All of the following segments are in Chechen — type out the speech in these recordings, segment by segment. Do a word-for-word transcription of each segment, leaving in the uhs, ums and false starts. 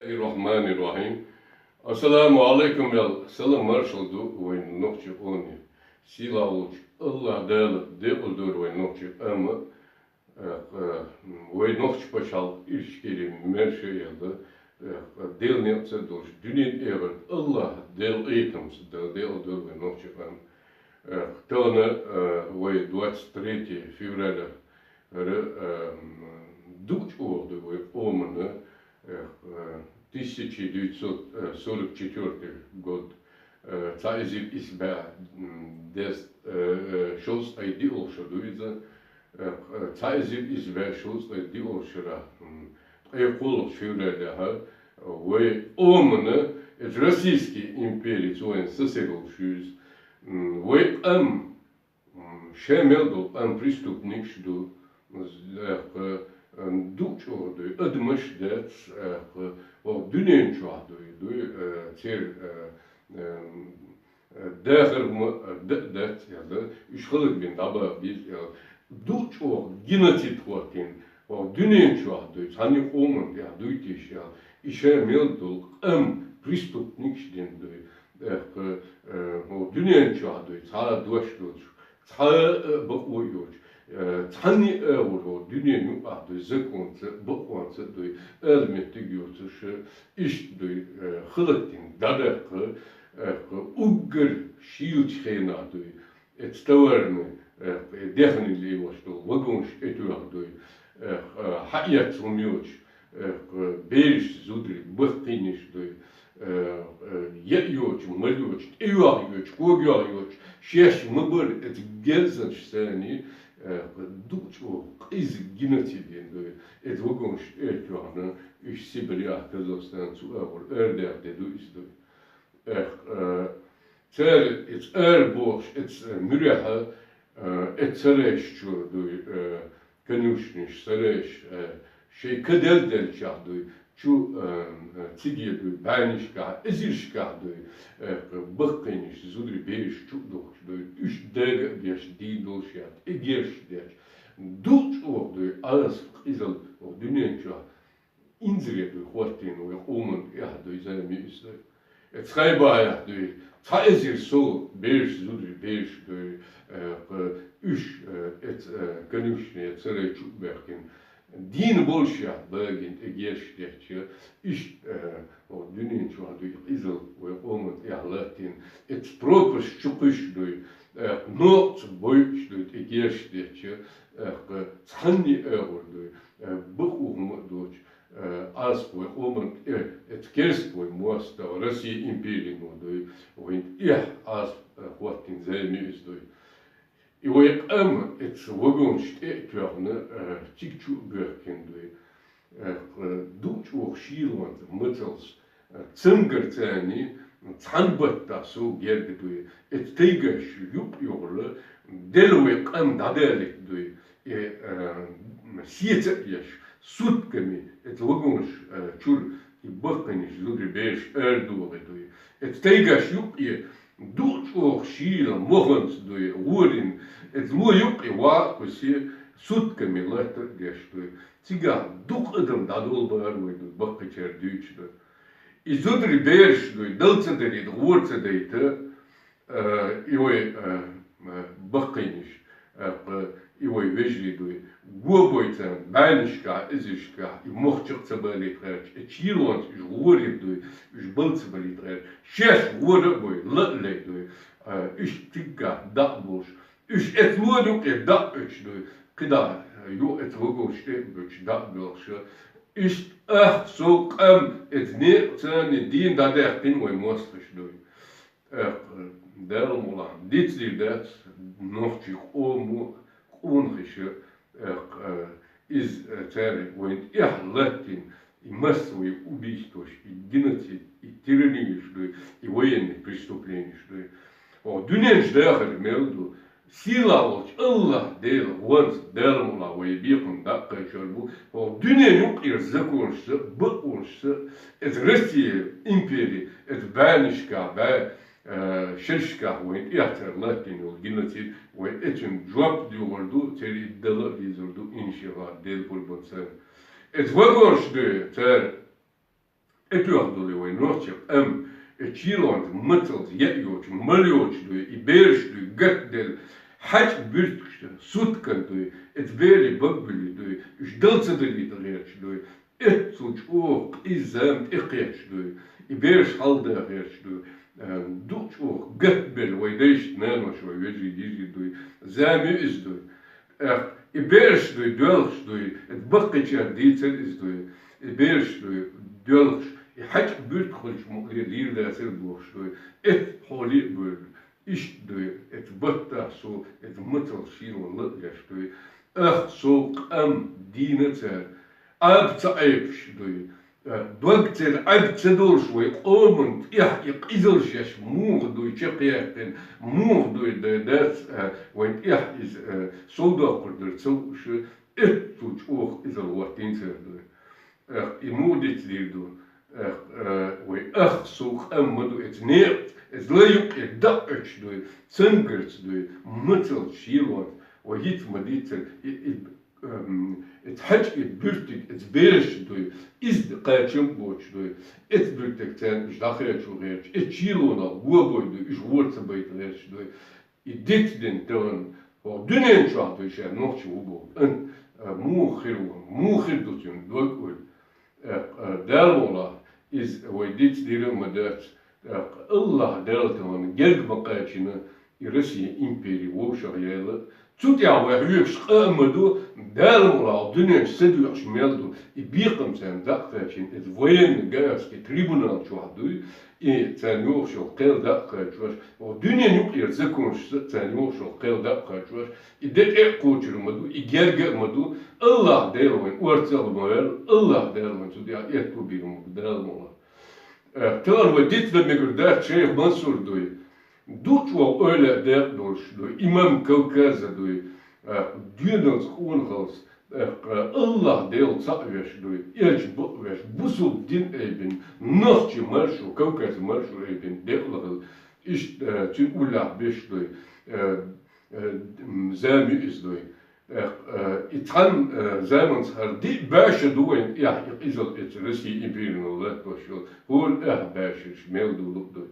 Бисмиллахир-рахманир-рахим. Ассаламу алейкум, ял салам маршал ду вайн нохчи къоме. Сила волча Аллахӏ Дала декъал дойла вайн нохчи къам. Э, э, вай нохча пачхьалкх Ичкери маьрша яла, э, Дала некъаца долаш, дуьнен тӀа эгӀар Аллахӏ Дала этамца Дала декъал дойла вай нохча къам. Э, тахана, э, вай двадцать третье февраля, ра, э, м, дукха чӀоагӀа ду вай къомана, э, э, тысяча девятьсот сорок четвёртый год, э, цхьа эзар исс бӀаь, м, дезткъ, э, э, шовзткъеи диъолгӀа шо ду иза, э, э, цхьа эзар исс бӀаь шовзткъеи диъолгӀача шера, м, ткъе кхоалагӀча февралехьа, э, вай къомана, э, Российски империца вайна сесаг волаш юз, м, вай къам, м, ше мел долу къам преступникаш ду, з-, э, э, дукха чӀоагӀа ду, адамаш дац, э, э, оха дуьнен чохь дуй, дуй, э, цер, э, э, э, дахар хӀума, э, да а дац, яла, уьш хӀаллакбина дӀабаха беза, яла. Дукха чӀоагӀа геноцид хӀоттийна, оха дуьнен чохь дуй, цхьанне къоман тӀехь дуй тийша, яла. И ша мел долу къам преступникаш дина дуй. Э, э, оха дуьнен чохь дуй, цхьа а дош доцуш, цхьа а бакъо йоцуш, э, цхьанне а агӀор оха дуьнен юкъахь дуй, законца, бакъонца дуй, ала меттиг йоцуш, иштта дуй, э, хӀаллакдина дӀадаккха, э, уггар шийлачу хенахь дуй, эца товарный, э, дехне лелош долу вагонаш тӀетоьхна дуй, э, э, хьаэца хӀума йоцуш, э, э, бераш, зударий баккхийнаш дуй, э, э, яа йоцуш, мала йоцуш, тӀейоьхна йоцуш, когайоьхна йоцуш, шаьш ма-барра эца герзанаш санна, э, дукха чӀоагӀа къиза геноцид йина дуй, эца вагонаш тӀетоьхна, уьш Сибрехь, Казахстан, цу агӀор арадаьхна де ду иза дуй. Эх, э, цара эца арабохуш, эца муьрехьа, э, эца сарайш чу дуй, э, конюшнеш, сарайш, э, шайн ка делла деллачохь дуй, чу, э, э, циге дуй, бӀаьннашкахь, эзаршкахь дуй, э, баккхийнаш, зударий бераш чу а духкуш дуй, уьш дага а деш, дийна долуш яц, тӀе герш деш. Дукха чӀоагӀа дуй, Ӏазап, къизалла оха дуьнен чохь инзаре дуй хӀоттийна вай къоман тӀехь дуй, зама иза дуй. Эца Хайбахехь дуй, цхьа эзар сов бераш, зударий бераш дуй, э, кху-, уьш, э, эца, э, конюшне, сарай чу а баьхкина, дийна болуш яц, багина тӀе герш детташ, иштта, э, оха дуьнен чохь дуй, къизалла вай къоман тӀехь латтийна, эца пропасть чу кхуьссуш дуй, э, нохчаца бойуш дуй, тӀе герш детташ, э, кху-, цхьанне а агӀор дуй, э, бакъо хӀума а доцуш, э, Ӏазап вай къоман тӀе, эца керста вай мостагӀа, Россия империно дуй, вайна тӀехь Ӏазап, э, хӀоттийна зама иза дуй. И вай къам эца вагонаш тӀе а тоьхна, э, цига чу а баьхкина дуй. Э, дукха чӀоагӀа шийлонца, мацаллас, э, цамгарца цхьана баттахь сов герга дуй. Эца тайгаш юкъ-юкъара делла вай къам дӀадалийта дуй. И, э, сеца а еш, сутками эца вагонаш, э, чуьра и баккхийнаш, зударий бераш арадохий дуй. Эца тайгаш юкъе дукха чӀоагӀа шийла моханца дуй, гӀорина, эца ло юкъе ваха а кхуьссий, сутками латта а деш дуй. Цигахь дукха адам дӀадолабора вай дуй, баккхийчара дуьйцуш дуй. И зударий бераш дуй, дала ца далийта, гӀора ца дайта, э, и вай, э, э, баккхийнаш, э, кху-, и вай вежарий дуй, го бойцарна, бӀаьннашкахь, эзаршкахь, и мохчакх ца балийта гӀерташ, и чийронца уьш гӀорийта дуй, уьш бала ца балийта гӀерташ, шаьш гӀора а бой, ла а лай дуй, э, уьш циггахь дӀа а болуш, уьш эца ло юкъе дӀа а оьцуш дуй, кхидӀа, э, юха эца вагонаш тӀе а боьдуш, дӀа а боьлхуш, иштта ахча сов къам эца некъаца дийна дӀадаьккхина вай мостагӀаш дуй. Э, Дала мукъ лахь, дицдийр дац нохчийн къомо, къонахаша, э, э, иза, э, цара вайна тӀехь латтийна и массовый убийстваш, и геноцид, и тиранияш дуй, и военный преступленияш дуй. Оха дуьненчу дахар мел ду, сийлахь волчу АллахӀ Дела гӀонца, Дала мукъ лахь, вай бекхам дӀа а кхайкхор бу, оха дуьненан юкъара законашца, бакъонашца, эца Россия импери, эца бӀаьннашкахь, бӀаь, э, шерашкахь вайна тӀехь цара латтийна йолу геноцид, вай эцуьнга жоп доьхур ду, церан и дала а везар ду, иншаллахӀ, Делан пурбанца. Эца вагонаш дуй цара, Тоьхна долу вай нохчийн къам, и чийлонца, мацалца яа йоцуш, мала йоцуш дуй, и бераш дуй, гатделла, хьаьчкъа буьртигаш, суткан дуй, эца берийн баббуьллий дуй, уьш дала ца далийта гӀерташ дуй, эццул чӀогӀа къиза зама тӀекхеташ дуй, и бераш хьалда гӀерташ дуй, э, дукха чӀогӀа гатбелла вай дайшта наноша вай вежарий, йижарий дуй, зама ю иза дуй. Эх, и бераш дуй, доьлхуш дуй, эца баккхийчара дийцар иза дуй, и бераш дуй, доьлхуш, и хьаьчкъа буьртиг хуьлуш мукъале лийр дацара бохуш дуй, эца хьоле а бевлла. Иштта дуй, эца баттахь со, эца мацалла шийла лаъ а веш дуй. Ах, со къам дийна цара, Ӏаба ца Ӏепаш дуй. Э, дог церан Ӏаьб ца долуш вай къоман тӀехь и къизалш еш муха дуй чекхъяьккхина, муха дуй дай дац, э, вайн тӀехь иза, э, совдоккхур дара ца лууш, эццул чӀогӀа къизалла хӀоттийна цара дуй. Эх, и муха дицдийр ду? Эх, э, вай ах, со къам ма ду эца некъаца, эца лай юккъе дакъа оьцуш дуй, цангарца дуй, мацалла шелонца, вай хӀинца ма дийццара, и, и, эм, эца хьаьчкъа буьртиг, эца бераш дуй, иза кхачам а боцуш дуй, эца буьртиг царна уьш дӀакхачо гӀерташ, эца чийлонах го бой дуй, уьш гӀора ца байта гӀерташ дуй. И дицдина тахана, хӀокху дуьнен чохь дуй ша нохчи ву боху кӀант, а, муха хир ву, муха хир ду цуьнан дог, уьй. Э, э, Дала мукъалахь, иза вай дицдийр а ма дац, э, АллахӀ Дала тахана герга ма кхачийна и Россия импери вовшах яйла. Цу тӀехь вай хьоьгуш къа а ма ду, Дала мукъалахь, дуьнен чу са доьхуш мел ду, и бекхам царна дӀа а кхачийна, иза военный гаагский трибунал чохь дуй, и царна йогӀуш йолу кхел дӀа а кхачош, хӀокху дуьнен юкъера законашца царна йогӀуш йолу кхел дӀа а кхачош, и де тӀе а кхочур ма ду, и герга а ма ду, АллахӀ Дела вайн орцах а ма ваьлла, АллахӀ Дела вайн цу тӀехь аьтто бийр ма бу, Дала мукъалахь. Э, тахана вай дицдан мегар дац, шайх Мансур дуй, дукха чӀогӀа ойла а декъа долуш дуй, имам Кавказа дуй, э, доьналца къонахалц, э, АллахӀ Дела цхьаъ веш дуй, элча бакъ веш, бусулба дин айбина, нохчи маршо, Кавказа маршо айбина, декъала хила. Иштта, э, цуьнан уллехь беш дуй, э, э, м, зама ю иза дуй. Э, э, и цхьана, э, заманца хӀара диъ баьша ду вайн тӀехь и къизалла эца Россия империно латтош йолу, хӀора тӀехь баьшерш мел ду луъ дуй.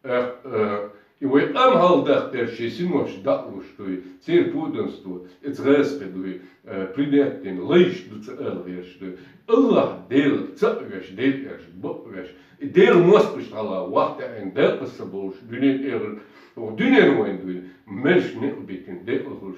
Эх, э, и вай къам хьалха дахтер шен синош дӀа а луш дуй, церан подданство, эца гӀазкхи дуй, э, принять дина, лайш ду ца ала гӀерташ дуй. АллахӀ Дела цхьаъ веш, Дела аьлча бакъ веш, и Делан мостагӀашна хьала вахтаьӀина, декъаза ца болуш, дуьнен тӀера, дуьнен вайн дуй, маьрша некъ битина, декъала хуьлуш.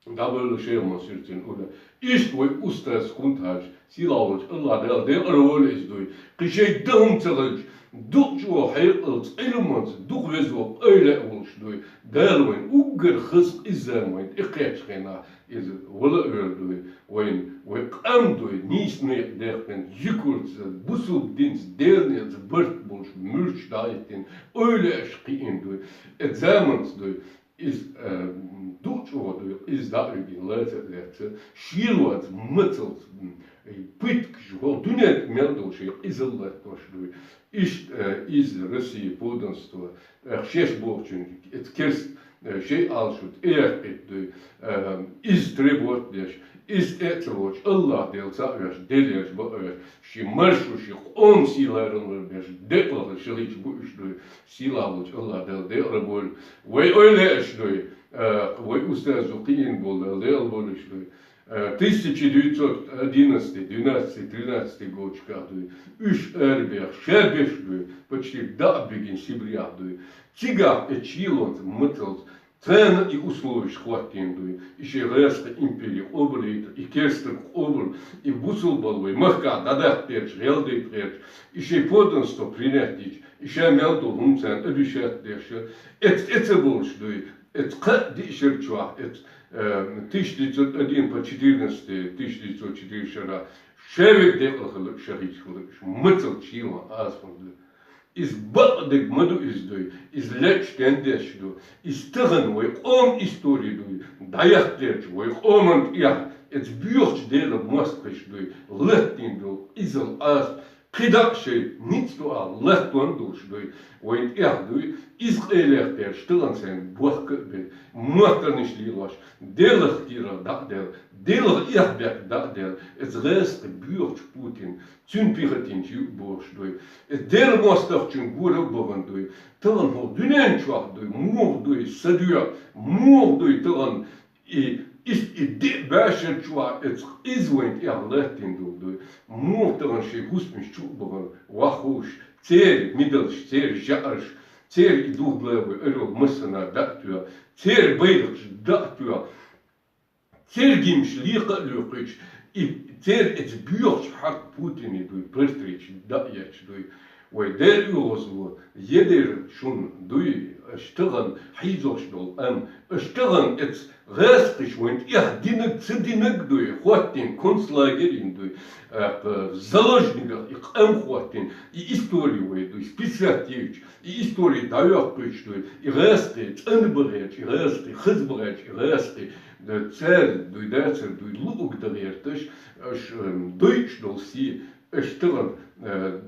ДӀабевлла шайх Мансур цуьнан уллехь. Иштта вай устаз Кунта-Хьаьжа, сийлахь волчу АллахӀ Дала декъала волу иза дуй. Кхин шайн дан хӀума ца хилча, дукха чӀогӀа хьекъалца, Ӏилманца, дукха везо, къайлаьа волуш дуй. Дала вайн уггар хаза къиза зама вайн тӀекхеччу хенахь, иза вала а вер дуй. Вайн, вай къам дуй, нийса некъа даьккхина, зуькарца, бусулба динца, Делан некъаца барт болуш, муьлххачу дӀахӀиттина, ойла а еш кхиъна дуй. Эца заманца дуй. Иза, э, дукха чӀогӀа дуй, иза дӀа а вигина, лаца а лаьцна, шелонца, мацаллица, м, пыткаш, хӀокху дуьнен тӀе мел долу шайн къизалла латтош дуй. Иштта, э, иза Россия подданство, э, шаьш бохучуьнга, эца керста, э, шайн Ӏалашо тӀеяьккхийта дуй, э, иза требовать деш, иза тӀе а ца воцуш, АллахӀ Дела цхьаъ веш, Дела аьлча бакъ веш, шен маршо, шен къоман сий ларам ларбеш, декъала шалийча бу уьш дуй. Сийлахь волчу АллахӀ Дала декъала бойла. Вай ойла еш дуй, э, вай устазо кхиъна болу Дала декъала бойла уьш дуй. Э, тысяча девятьсот одиннадцатый, двенадцатый, тринадцатый годашкахь дуй. Уьш арабех, ша беш дуй, почти дӀа а бигина Сибрехь дуй. Цигахь эца шелонца, мацаллица, царна и условиш хӀоттийна дуй. И шайн гӀазкхи импери къобалйийта, и керстанаш къобал, и бусулба вай махкахь дӀадаккха гӀерташ, гӀелдайта гӀерташ, и шайн подданство принять дича, и ша мел долу хӀума царна обещать деш, эца тӀе ца болуш дуй, эца кхаа диъ шар чохь, эца, э, тысяча девятьсот один по четырнадцатый, тысяча девятьсот четыре шарахь, ша верг декъала хила, ша хӀиттина хила, мацалла шелон, Ӏазапан дуй. Иза бакъдерг ма ду иза дуй, иза лечу тендеш ду, иза тахана вай къоман истори дуй, дӀаяккха гӀерташ вай къоман тӀехь, эца боьхачу Делан мостагӀаш дуй, латтийна долу къизалла Ӏазап, кхидӀа а шоай ницкъ ду а латтон долуш дуй, вайн тӀехь дуй, иза къайлех дерш тахана сайн бохка а бен, моттарнаш лелош, Делах кийрара дӀа а делла, Делах эхь бехк дӀа а делла, иза гӀазкхи боьхачу Путин, цуьнан пехотинчий а бохуш дуй. Иза Делан мостагӀчун гора а бахана дуй. Тахана хӀокху дуьнен чохь дуй, муха дуй, са доьху, муха дуй тахана и, и, и диъ баьшар чохь эцу иза вайн тӀехь латтийна долу дуй. Муха тахана шайн хӀусамаш чу а бахана, вахуш, церан мидалш, церан жаӀарш, церан и дугӀдала вай ойла массанхьа дӀа а тоьху, церан байракхаш дӀа а тоьху, церан гимнаш лакха а лоькхуьйтуш, и церан эцу боьхачу хьакъ Путине дуй, портреташ дӀа а етташ дуй. Вай Дела оьгӀазло, едира шуна дуй, аша тахана хьийзош долу къам, аша тахана эцу гӀазкхаша вайн тӀехь динарг, ца динарг дуй, хӀоттийна концлагерийн дуй, а, заложниках и къам хӀоттийна, и истори вай дуй, списать йийцуш, и истори дӀайоккхуьйтуш дуй, и гӀазкхи цӀанбан гӀерташ, и гӀазкхи хазбан гӀерташ, и гӀазкхи, да, церан дуй, дацара дуй, луъург дан гӀерташ, аша, м, дойуш долу сий, аша тахана, э,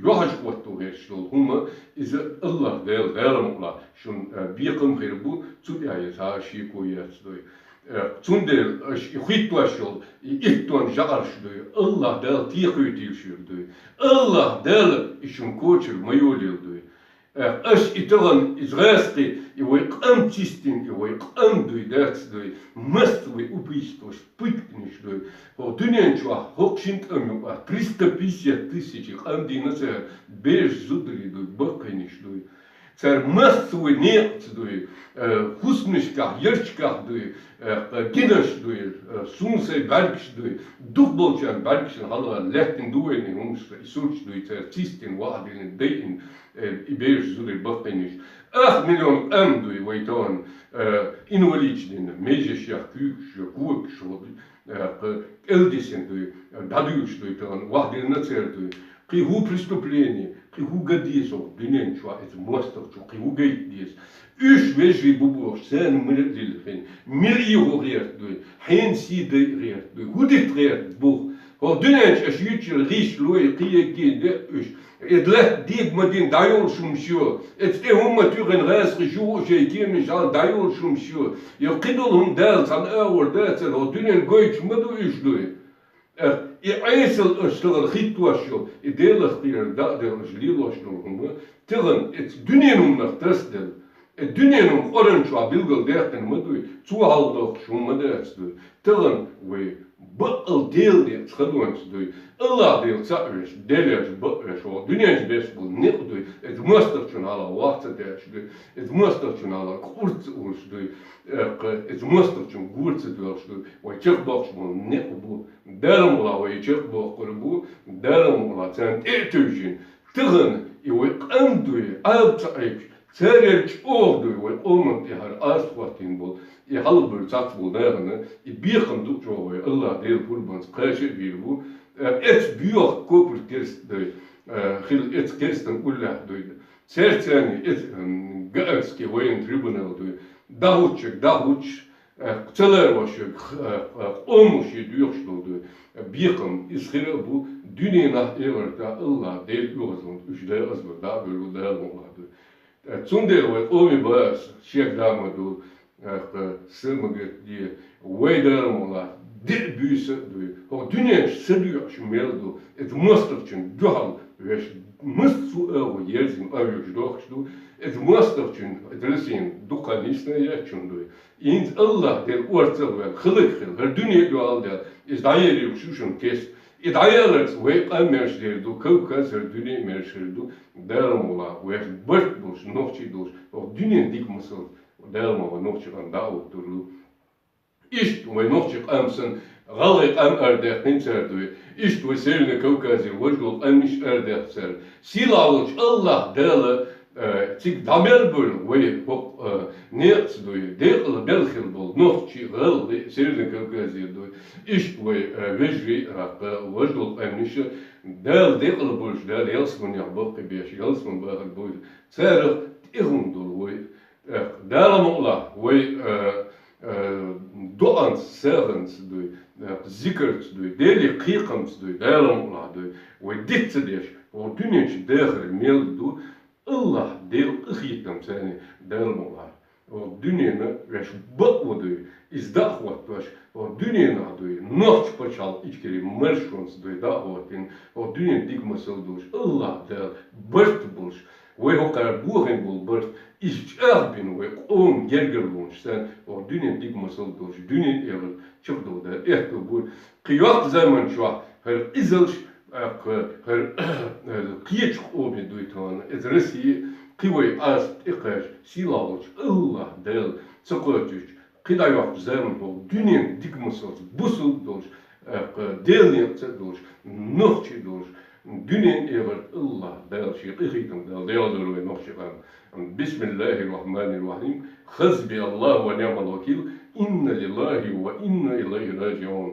йохьаш хӀотто гӀерташ долу хӀума, иза АллахӀ Дела, Дала мукъалахь, шуна, э, бекхам хир бу, цу тӀехь я цхьа а шеко яц дуй. Э, цундела аша и хӀиттош йолу, и иттон жаӀарш дуй, АллахӀ Дала тӀекхуьйтийла шуьга дуй. АллахӀ Дала и шуна кочара ма йолийла дуй. Э, аша и тахана, иза гӀазкхи, и вай къам чистина, и вай къам дуй, дац дуй, массо вай убийстваш, пытканаш дуй. ХӀокху дуьнен чохь хӀокху шина тӀам юкъахь триста пятьдесят тысяч къам дийна цара, бераш, зударий дуй, баккхийнаш дуй. Цара массо вай некъаца дуй, э, хӀусамашкахь, ярташкахь дуй, э, гинарш дуй, э, суна сайн бӀаьргаш дуй, дукхахболчарна бӀаьргашна хьалха лаьттина ду вайна и хӀумаш, и сурташ дуй, цара чистина, ваӀдина, дайина, э, и бераш, зударий, баккхийнаш. Ах миллион къам дуй вай тахана, э, инвалидаш дина, межашех, куьйгашех, когашех, э, кӀелдисина дуй, дӀадуьйлуш дуй тахана, ваӀдина церан дуй. Кхин хӀун преступление, кхин хӀун ган деза хӀокху дуьнен чохь эцу мостагӀчун, кхин хӀун гайта деза? Уьш вежарий бу бохуш, царна мила а лилхина, мила ийхо гӀерта дуй, хьенан сий дайа гӀерта дуй, хӀун дита гӀерта бу? ХӀокху дуьнен чу аша юьйцучуьра гӀишлой, кхин еггий а уьш. Эд лаьтта дега ма дина дӀайолуш хӀумаш ю. Эцу тӀе хӀумма туьйхина гӀазкхаша юха а шайн кеманаш хьалха дӀайолуш хӀумаш ю. Йо, кхидолу хӀума Дала цхьана агӀор дацара, хӀокху дуьнен гойтуш ма ду уьш дуй. Эх, и Ӏесалла аша тахана хӀиттош йолу, и Делах кхерар дӀа а делла аша лелош долу хӀума, тахана эцу дуьненан хӀуманах тасаделла, и дуьненан хӀума Къуръан чохь билгалдаьккхина ма дуй, цо хьалхадоккхуш хӀума ма дац дуй. Тахана вай баккъал Делан некъаца хадонца дуй, АллахӀ Дела цхьаъ веш, Дела аьлча бакъ веш, хӀокху дуьнен чу беш болу некъ дуй, эцу мостагӀчун хьалха ваха ца тешаш дуй, эцу мостагӀчун хьалха кӀур ца уллуш дуй, э, эцу мостагӀчун гора ца доьлхуш дуй, вай чекхбоккхуш болу некъ бу. Дала мукъалахь вай чекхбоккхур бу, Дала мукъалахь царна тӀе а тевжина. Тахана и вай къам дуй, Ӏаба ца Ӏийча, церан чӀогӀа дуй вай къоман тӀехьара астахӀоттийна болу, и хьалхабевлла цхьацца болу нахана, и бекхам ду чӀогӀа вай, АллахӀ Дела пурбанца кхача а бийр бу, э, эцу боьха копр керста дуй, э, хила эцу керстан уллехь дуй. Церцани эцу, м, Гаагский военный трибунал дуй, дӀахӀуттуш, дӀахӀуттуш, э, ца ларвеш, э, э, къомо шен доьхуш долу дуй. Бекхам иза хир а бу, дуьненахь а, эхартахь а АллахӀ Дела оьгӀазлонца уьш декъазло дӀа а бевлла, Дала мукъалахь дуй. Э, цундела вай къоме база шек дама ду, э, са магатде, вай Дала мукъалахь, диъ буьйса а дуй. ХӀокху дуьнен чу са доьхуш мел ду, эцу мостагӀчун дуьхьал веш, массо а агӀо ерзина къа вуьйш дохуш ду, эцу мостагӀчун, эцу Россин дукха нийсна еттачун дуй. ХӀинца АллахӀ Дела орцах ваьлла, хиларг хила, хӀара дуьне а дуьхьал даьлла, иза дӀаерзуьйтуш ю шуна кест. И дӀаяларца вай къам мерш дер ду, Кавказ, хӀара дуьне а мерш хир ду, Дала мукъалахь, вайх барт болуш, нохчий долуш, хӀокху дуьненан дика масал, Дала мукъалахь, нохчий къам дӀа а хӀуттур ду. Иштта вай нохчий къам санна, гӀалгӀай къам арадаьккхина цара дуй. Иштта вай Северный Кавказера важа долу къаьмнаш арадаьккхина цара. Сийлахь волчу АллахӀ Дала, э, цига дӀабелла болу вай хӀокху, э, некъаца дуй, декъала белла хила болу нохчий, гӀалгӀай, Северный Кавказера дуй. Иштта вай, э, вежарий, э, важа долу къаьмнаш, Дала декъала болуш, Дала ялсаманех баккхийбеш, ялсаман бахар бу. Царах тӀехула долу вай Эх, Дала мукъалахь, вай, э, э, доӀанца, сагӀанца дуй, э, зикарца дуй, Деле кхайкхамца дуй, Дала мукъалахь дуй, вай диц ца деш, О, дуьнен чу дахар мел ду, Аллахь Дела къахетам санна, Дала ма вар. О, дуьненна ваьш бакъо дуй, из дӀахӀоттош, о, дуьненахь дуй, нохчий пачхьалкх ичкери маршонца дуй дӀахӀоттийна, о, дуьнен дика масал долуш, Аллахь Дала барт болуш, вай хӀокхара бохийна болу барт, иза чӀагӀбина вай къоман гергарлонаш санна, о, дуьнен дика масал долуш, дуьнен эгӀар чекхдовла Дала аьтто бу. Кхин йоккха заман чохь хӀара къизалш, тӀаккха хӀара, хӀара кхечу къоме дуй тахана, иза Россия, кхин вай Ӏаса тӀекхача, сийлахь волчу Аллахь Дала ца кхочуьйтуш, кхин дӀайоккхучу заманахь дуьненна дика масалца бусалба долуш, тӀаккха Делан некъаца а долуш, нохчий долуш, дуьненан эгӀарт Аллахь Дала шен къинхетам Дала дегӀадора вай нохчийн къам. بسم الله الرحمن الرحيم. حسبي الله ونعم الوكيل. إنا لله وإنا إليه راجعون.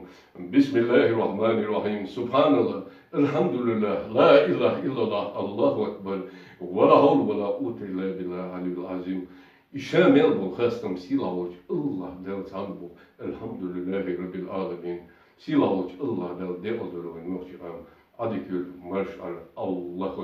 بسم الله الرحمن الرحيم. سبحان الله. الحمد لله. لا إله إلا الله. الله أكبر. ولا حول ولا قوة إلا بالله العلي العظيم. И ша мел болу хастам сийлахь волчу Аллахь Дала цхьанна бу. الحمد لله رب العالمين. Сийлахь волчу Аллахь Дала декъалдора вайн нохчийн къам. Ӏадика хуьлда, марша Ӏайла, Аллах